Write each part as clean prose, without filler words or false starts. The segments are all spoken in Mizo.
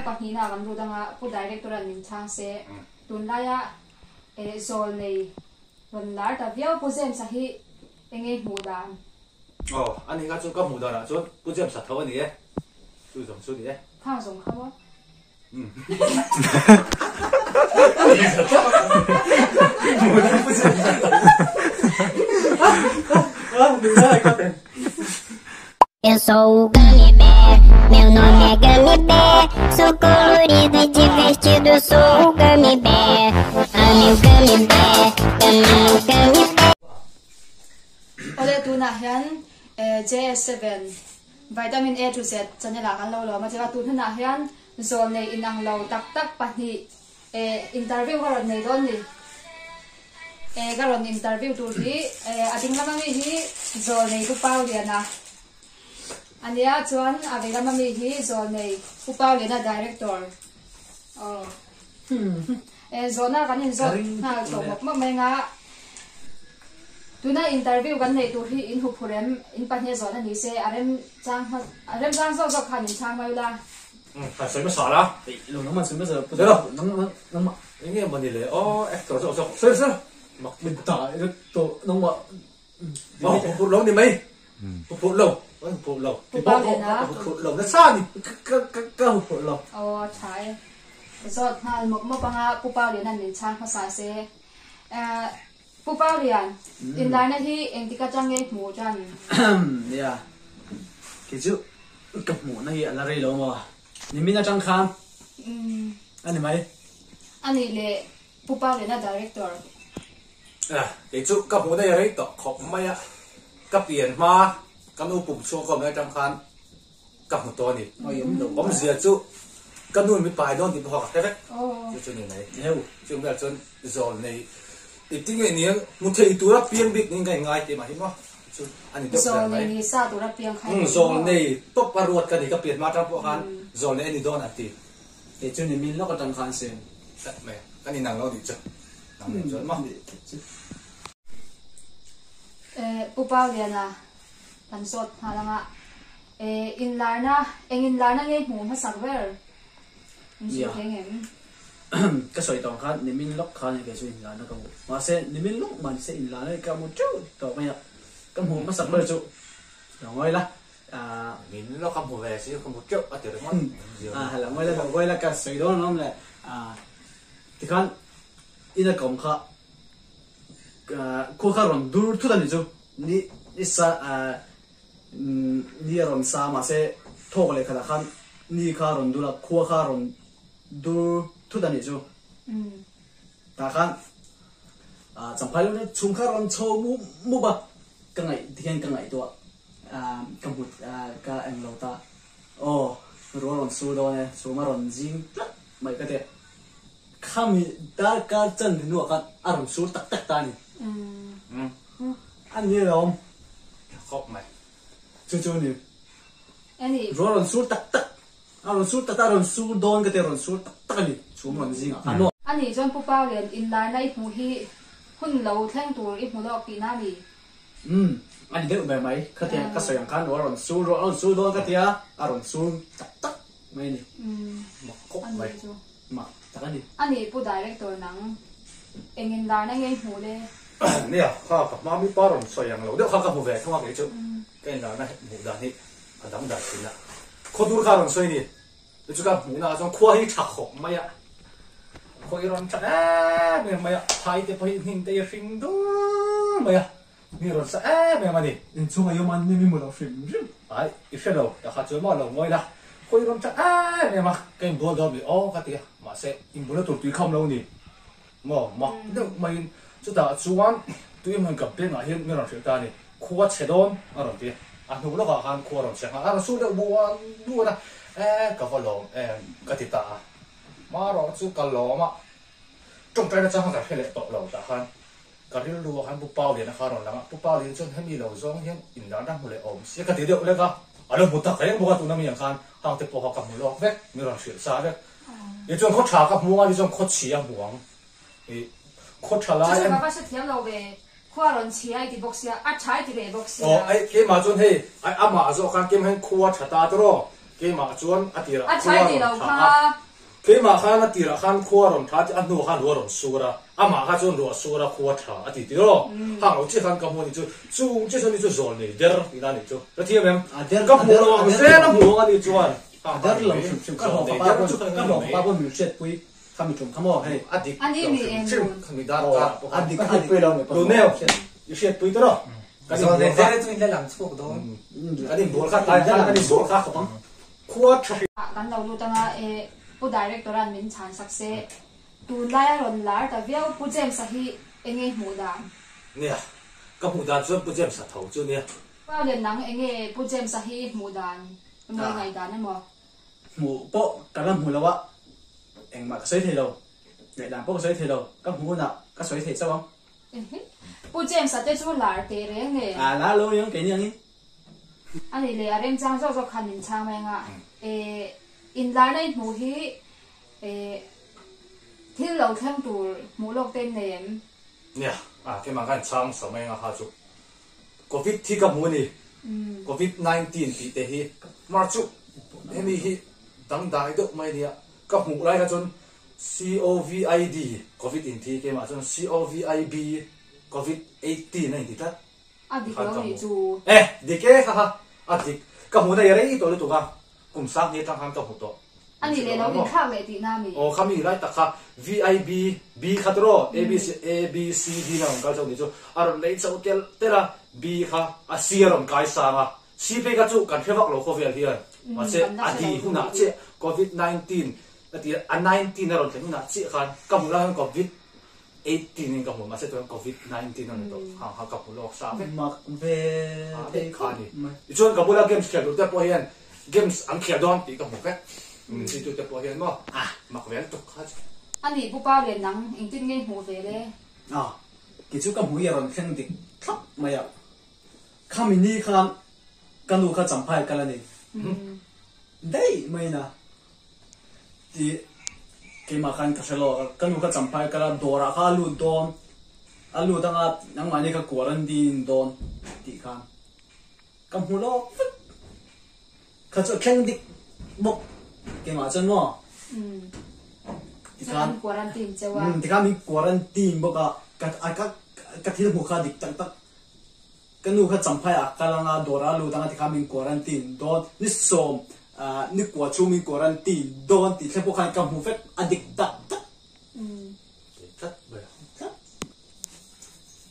pahnihna kan lut anga Pu Director an min chhang se tunlaia zawl nei rawn lar ta viau Pu James-a hi enge hmuh dan? Aw, a nih kha chu ka hmuh danah chuan Pu James-a tho a ni e, chu zawng chu a ni e. Khang zawng kha maw? Eu sou o Gummy Bear, meu nome é Gummy Bear. Sou colorido e divertido, eu sou o Gummy Bear. Ame o Gummy Bear, ame o Gummy Bear. Awle tunah hian JS7 Vitamin A to Z channel ah kan lo lawm a cheva tun hunah hian zawl nei inang lo tak tak pahnih eh interview ka rawn nei dawn ni. Eh ka rawn interview tur hi eh a ding lama mi hi zawl nei Pu Pauliana a nia chuan a vei lama mi hi zawl nei Pu Pauliana director aw eh zawhna kan inzawt nghal tawh mawp mawp mai anga Tuna interview kan neih tur hi in huphurh em? In pahnih a zawhna ni se a rem chang hma a rem chang zawk zawk khan in chhang mai ula. Umm han sawi hmasa la. Eih lo nangmah sawi hmasa pu Zero nangmah nangmah eng nge mawni le aw actor zawk zawk sawi hmasa mak min ta i tawh nangmah aw huphurh lo ni mai huphurh lo huphurh lo Pu Pau Liana huphurh lo nasa ni ka ka ka huphurh lo. Aw a tha e. Zawt nghal mawp mawp anga Pu Pau Liana'n min chhang hmasa se. Eh Pu Paulian, inlarna hi engtik atang nge hmuh tan? Nia, kei chu ka hmuhna hi a la rei lo maw? Nimin atang khan a ni mai. A nih leh Pu Pauliana Director. Kei chu ka hmuhna hi a rei tawh khawp mai a, ka pian hma ka nu pum chhung ka awmna atang khan ka hmu tawh a ni. Awmzia chu ka nu mi pai dawn tih pawh ka hre vek. Chu chu ni mai. Chung vel chuan zawl nei i ti ngei nia hmu thei tura piang bik niin ka inngai tih mah hi maw chu a ni deuh ber mai. Zawl nei ni sa tura piang kha ni. Zawl nei tawp a ruat ka ni ka pian hma atang pawh khan zawl nei a ni dawn an ti. Kei chu ni min lawk atang khan sin. Tlat mai ka ni nang lo nih chu. Nang nen chuan maw. Pu Pauliana kan zawt nghal anga inlarna eng inlarna nge hmuh hmasak ber in hrilh thei ngem? Ka sawi tawh ang khan nimin lawk khan kei chu inlarna ka hmu mahse nimin lawk man se inlarna hi ka hmu teuh tawh mai a ka hmuh hmasak ber chu lo ngawi la Nimin lawk ka hmu ve si ka hmu teuh a ti ringawt lo ngawi la lo ngawi la ka sawi dawn alawm le tikhan ina ka awm kha khua kha rawn dur thut a ni chu Ni ni sa ni a rawn sa mahse thawk leh khatah khan ni kha a rawn dur a, khua kha a rawn dur thut a nih chu. Tah khan champhai lam chu chhung kha a rawn chho mup mup a, ka ngaih tikhian ka ngaihtuah ka hmu ka eng lo ta. Aw ruah a rawn sur dawn e, chhum a rawn zing tlat mai ka ti. Khami darkar chan hnuah khan a rawn sur tak tak ta a ni. A ni alawm. Khawp mai. Chu chu a ni. A ni. Ruah rawn sur tak tak. A rawn sur tak tak, a rawn sur dawn ka ti, a rawn sur tak tak a ni. Chhum rawn zingah khan maw. A nih chuan Pu Paulian inlarna i hmuh hi hun lo thleng tur i hmu lawk tihna a ni. Umm, a ni deuh ber mai. Khatia ka sawi ang khan ruah rawn sur, ruah a rawn sur dawn ka tia, a rawn sur tak tak mai a ni. Mak khawp mai. A ni chu. Mak tak a ni. A nih Pu Director nang eng inlarna nge i hmuh le? Nia, kha ka hma mi pa rawn sawi ang lo deuh kha ka hmu ve thung a kei chu ka inlarna hmuh dan hi a dang dan thin a. Khawdur kha rawn sawi ni, chu chu ka hmuhna ah chuan khua hi tha khawp mai a, khua hi rawn tha em em mai a, phai te pawh hi hnim te hi a hring dur mai a, mi rawn sa em em a ni. Inchhung a yawm a, ni mi hmu lo hrim hrim. Ai, i hre lo, takha chuan maw lo ngawi la, khua hi rawn tha em em a, ka inbual dawn mi aw ka ti a, mahse inbualna tur tui kham lo ni. Maw mak deuh maiin chutah chuan tui hmun ka bengah hian min rawn hrilh ta a ni. Khua chhe dawn a rawn ti a, a hnu lawkah khan khua rawn chhe nghal a, a rawn sur deuh buan buan a, e ka va lawm em ka ti ta a, marawh chu ka lawm a, tawngtai na chang kha ka hre leh tawh lo tah khan ka rilru ah khan Pu Pauliana kha a rawn lang a, Pu Pauliana chuan hemi lo zawng hian inlarna hmu leh awm sia ka ti deuh lek a, a lo hmu tak reng bawk a tuna mi ang khan hang te pawh kha ka hmu lawk vek, min rawn hrilh sa vek. Ni chuan khaw tha ka hmu a, ni chuan khaw chhi a hmu ang. I khaw tha lai Chu chu ka va hrethiam lo ve, khua rawn chhi a i ti bawk sia, a tha i ti leh bawk sia. Aw, ai keimah chuan hei, ai amah zawk khan keimah hian khua tha ta tawh rawh. Keimah chuan a tirah A khua chhai ti rawn lo tha kha. a, keimah khan a tirah khan khua rawn tha a hnuah khan ruah rawn sur a, amah kha chuan ruah sur a khua tha a ti ti rawh. Hang lo chiah khan ka hmu a nih chu, chung chiah chuan ni chu zawl nei der tihna a nih chu. Ka thiam em? A der Ka a hmu der lo a ang der zel a hmu ang a nih chuan. A Hang der khan lo mai hrim hrim ka zawl hlawh nei fapa der pawn chu ka ka ni hlawh mai. fapa pawn min hriatpui kha mi tum kha maw hei. A dik A ni lo mi hrim eng hrim hun. kha mi dar Aw karah pawh a khan. dik Ka a dik. hriatpui lo mi pawh Luneu i hriatpui ta rawh. Kan Zawl nei inbual kha der chu in la lang chhuak dawn. Kan inbual kha tlai khan kan inbual kha khawp ang. Khua tha hrim. Kan lo lut anga e Pu Director an min chhan sak se tunlai a rawn lar ta viau Pu James-a hi enge hmuh dan? Nia, ka hmuh dan chuan Pu James-a tho chu nia. Pau leh nang enge Pu James-a hi hmuh dan emaw i ngaihdan emaw? Hmuh pawh ka la hmu lo a, engmah ka sawi thei lo, ngaihdan pawh ka sawi thei lo, ka hmuh hunah ka sawi thei chauh ang. Pu James-a te chu lar teh reng nge? A lar lo aniang keini angin. A nih leh a remchang zawk zawk khan min chhang mai anga e inlarna i hmuh hi e thil lo thleng tur hmuh lawk te in nei em? Nia, a keimah khan chhang sa mai anga kha chu Covid hi ka hmu a ni. Covid 19 tih te hi mar chu hemi hi dangdai deuh mai ania ka hmuh lai kha chuan COVID, Covid inti keimah chuan COVID, Covid 18 a inti tlat. A dik lo nih chu. E, dik e kha kha, a dik. Ka hmuhna i rei tawh lutuk a, kum sang hnih atang khan ka hmu tawh. A nih leh lo inthlak leh tihna mi? Aw kha mi lai tak kha, VIB, B kha tiraw, A B C, A B C D na rawn kal chauh nih chu, a rawn lei chauh tel tel a, B kha a C a rawn kai sang a, C phei kha chu kan hre vak lo khawvel hian, mahse a D hunah chiah Covid 19 Ka ti a, a 19 a rawn thlen hunah chiah khan ka hmuh lai khan Covid 18 in ka hmu mahse tunah Covid 19 a ni tawh ha ha ka hmu lawk sa vek. Mak ve thei kha ni. Tichuan ka bula games khel tur te pawh hian games an khel dawn tih ka hmu vek. Zirtu te pawh hian maw mak ve lutuk kha chu. A nih Pu Pau leh nang engtin nge hmuh ve le? A, kei chu ka hmu hi a rawn thleng dik thlap mai a. Khami ni khan ka nu kha champhai kal a ni. Daih mai na. Tih keimah khan ka hre lo, ka nu kha champhai kal a, dawrah kha a lut dawn, a lut anga nangmahni kha quarantine dawn tih khan ka hmu lawk vek, kha chu a thleng dik bawk keimah chuan maw tikhan quarantine cheu a, tikhan min quarantine bawk a, ka ka ka thil hmuh kha dik tak tak Ka nu kha champhai ah kal anga dawr a lut anga tikhan min quarantine dawn ni sawm ni kua chhung min quarantine dawn tih thleng pawh khan ka hmu vek a dik tak tak tlat mai a tlat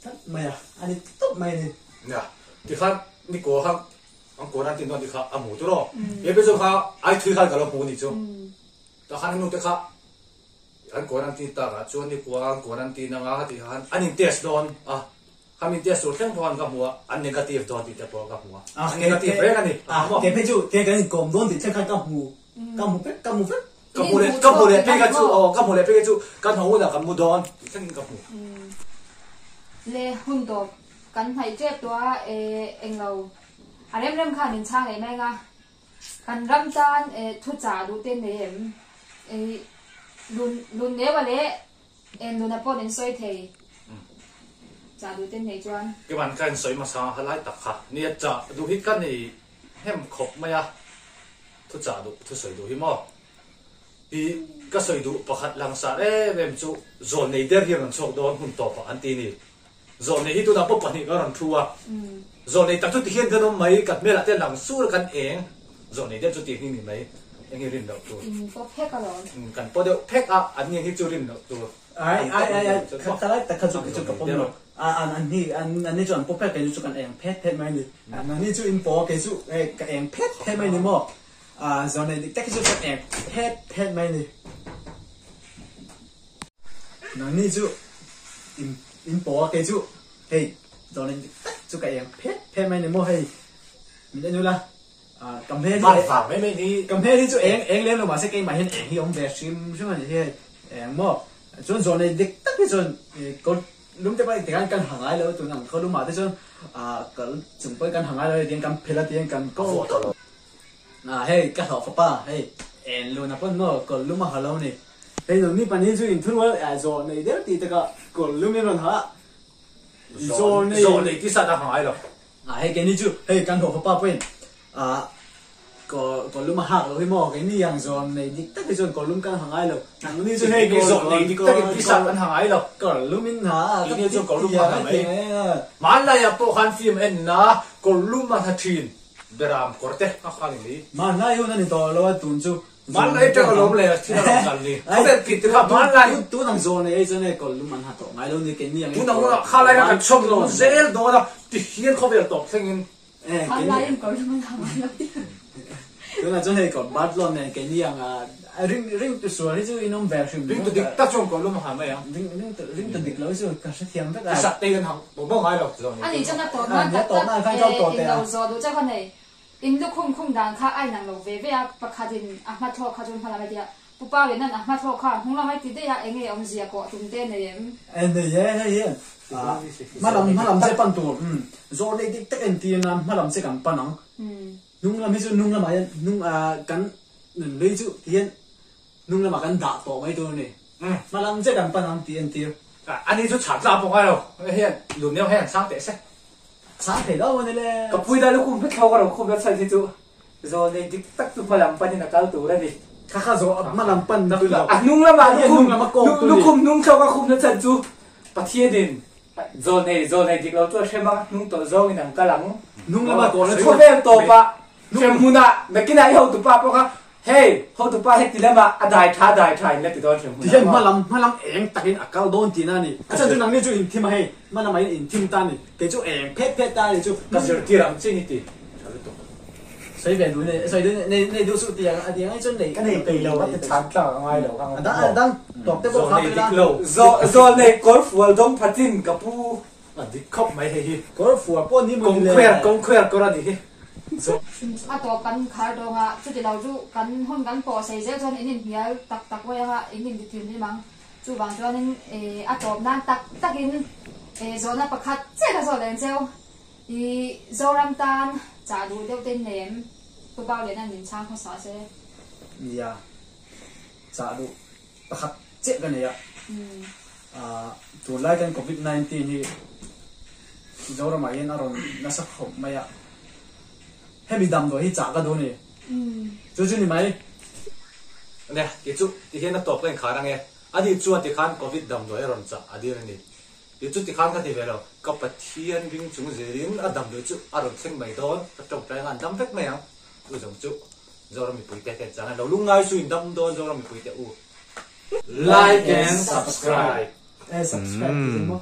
tlat mai a a ni tawp mai a ni. Nia tikhan ni kua kha an quarantine dawn tih kha a hmu tur aw he pe chu kha ai thui khan ka lo hmu a nih chu takhan a nu te kha an quarantine tak ah chuan ni kua an quarantine anga tih khan an in test dawn a. Khami test tur thleng pawh khan ka hmu a, an negative dawn tih te pawh ka hmu a. An negative reng a ni. A, kei phei chu kei kan inkawm dawn tih thleng khan ka hmu, ka hmu vek, ka hmu vek. Ka hmu leh, ka hmu leh phei kha chu, aw, ka hmu leh phei kha chu kan haw hunah kan mu dawn tih thlengin ka hmu. Le hun tawp kan hnaih tep tawh a, e, englo a rem rem khan min chhang leh mai ang a, kan ram tan e thu chah duh te nei em? E, lun, lun neu a leh En nuna pawh min sawi thei. Chah duh ten nei chuan. Keimah ka in sawi hmasa a lai tak kha. Nia chah duh hi ka nei hnem khawp mai a, thu chah duh thu sawi duh hi maw? Hi ka sawi duh pakhat langsar em em chu zawl nei der hi a rawn chhuak dawn hun tawp ah an ti ni. Zawl nei hi tunah pawh pahnih ka rawn thu a, zawl nei tak chu tihian kan awm mai, kan hmelah te lang sur a kan eng, zawl nei der chu tih hi ni mai, eng hi rin loh tur. In paw phek alawm. Kan paw deuh phek a, an ni hi chu rin loh tur. Ai ai ai ai, ka lai tak kha chu kei chu ka pawm lo. A an an ni an an ni chu an paw phek kei chu kan eng phet phet mai ni. An ni chu in paw kei chu hei ka eng phet phet mai ni maw. A zawl nei dik tak hi chu kan eng phet phet mai ni. Nangni chu in in pawh a kei chu hei dawr dik tak chu ka eng phet phet mai ni maw hei min en ula ah ka hmel hi Vang mai mai ni ka hmel hi chu eng eng lem lo mahse keimah hian eng hi awm ve hrim hrim a ni hi hei eng maw chuan zawh nei dik tak hi chuan ih kawr lum te pawh tikhan kan ha ngai lo tun ang khaw lumah te chuan ah kal chung pawhin kan ha ngai lo hei tiang kan phel a tiang kan ko ah hei ka hlawh fapa hei en luna pawn maw kawr lum a ha lo ni. Hei nangni pahnih chu inthunrual eh zawh nei deuh tih takah kawr lum in rawn ha a, zawh nei Zawh nei tisa ta ngai lo. Ah hei keini chu hei kan hlawhfa pa pawhin ah Kawlum a hak lo hi maw? Keini ang zawn nei dik tak hi chuan kawlum kan ha ngai lo. Nangni chu hei Keini zawn nei dik takin t-shirt kan ha ngai lo. Kawlum in ha a, Keini chu kawlum a ha mai. Hmanlaiah pawh khan film en na kawlum a ha thin. Beram kawr te a kha ni mai. Hmanlai hun a ni tawh lo a tun chu. Hmanlai atang a lawm leh thil a rawn kal ni. Khawvel kit te kha hmanlai. Tun ang zawn nei ei chuan hei kawlum an ha tawh ngai lo ni keini ang. Tun ang hunah khalai kha kan chhawm lo zel dawn a tihian khawvel tawp thlengin. Hmanlaiin kawlum an ha ngai lo tih. Tunah chuan hei kawr bat lawn nen keini ang a ring ring tu sual hi chu in awm ve hrim. Ring tu dik tak chuan kawlum a ha mai ang. Ring ring tu ring tu dik lo hi chu ka hrethiam vek a. Ti sak te hian hang bawk bawk ngai lo zawng ni. Ani chuan a tawp nan tak tak e in lo zawh duh chauh kha nei. In lukhum khum dan kha a inang lo ve ve a, pakhat in a hma thlawk kha chu hma lam a ti a, Pu Pau in an a hma thlawk kha hnung lam a ti daih a, eng nge awmzia kawh tum te nei em? E nei e, hei hian hma lam hma lam che pan tur zawh leh dik tak entir nan hma lam che kan pan ang. Hnung lam hi chu hnung lamah hian hnung kan nun hlui chu ti hian hnung lamah kan dah tawh mai tur a ni. Hma lam che kan pan ang tih entir. Ani chu chhah tlak pawh ngai lo, hei hian lun deuh hian sang teh se. Sang thei lo a ni le. Ka pui dai lukhum hmet thlawk a ro khum la chhan hi chu Zawlnei dik tak chu hma lam panin a kal tur a ni. Kha kha zawh hma lam pan tu lo. A hnung lamah lukhum lukhum hnung thlawk a khum na chhan chu Pathianin zawlnei zawlnei dik lo chu a hrem a, hnung tawlh zawngin an kal ang. Hnung lama kawl na chu. Khawvel tawpah hrem hmunah nakinah i hotupa pawh kha hei hotupa heti lamah a dai tha dai tha in la ti dawn hrem hmunah. Tihian hma lam hma lam eng takin a kal dawn tihna a ni. A chhan chu nangni chu inthim a hei hma lamah hian inthim ta a ni. Kei chu eng phet phet ta a ni chu. Ka zirtir ang che ni ti. Tha lutuk. Sawi ve duh nei sawi duh nei nei duh suh ti ang a ti ang ai chuan nei. Ka nei peih lo a ti chhan tlak a ngai lo kha A dang a dang tawp te pawh kha dik lo. Zawl nei kawr fual dawng phatin ka pu. A dik khawp mai hei hi. Kawr fual pawh ni maw ni le. Kawngkhuer kawngkhuer kawr a nih hi. A tawp kan khar dawng a, chuti lo chu kan hun kan pawh sei zel chuan in inhnial tak tak uai ang a, in inti thin ang. Chuvang chuanin a tawp nan tak takin zawhna pakhat chiah ka zawh leh cheu. I Zoram tan chah duh deuh te nem Pu Bau leh nan min chhang hmasa se. Nia, chah duh pakhat chiah ka nei a. Tunlai kan Covid 19 hi Zoramah hian a rawn nasa khawp mai a. Hemi damdawi hi chah ka duh a ni. Chu chu ni mai. Nia, kei chu tihian a tawp ka inkhar ange. Ani chuan tikhan Covid damdawi a rawn chah a dir a ni. Ti chu tikhan ka ti ve lo, ka Pathian ring chung zelin a damdawi chu a rawn thleng mai dawn, ka tawngtai anga an dam vek mai ang, chu zawng chu Zoram mipuite ka inchang a, lo lungngai chu in dam dawn Zoram mipuite u. Like and subscribe. E subscribe ti maw.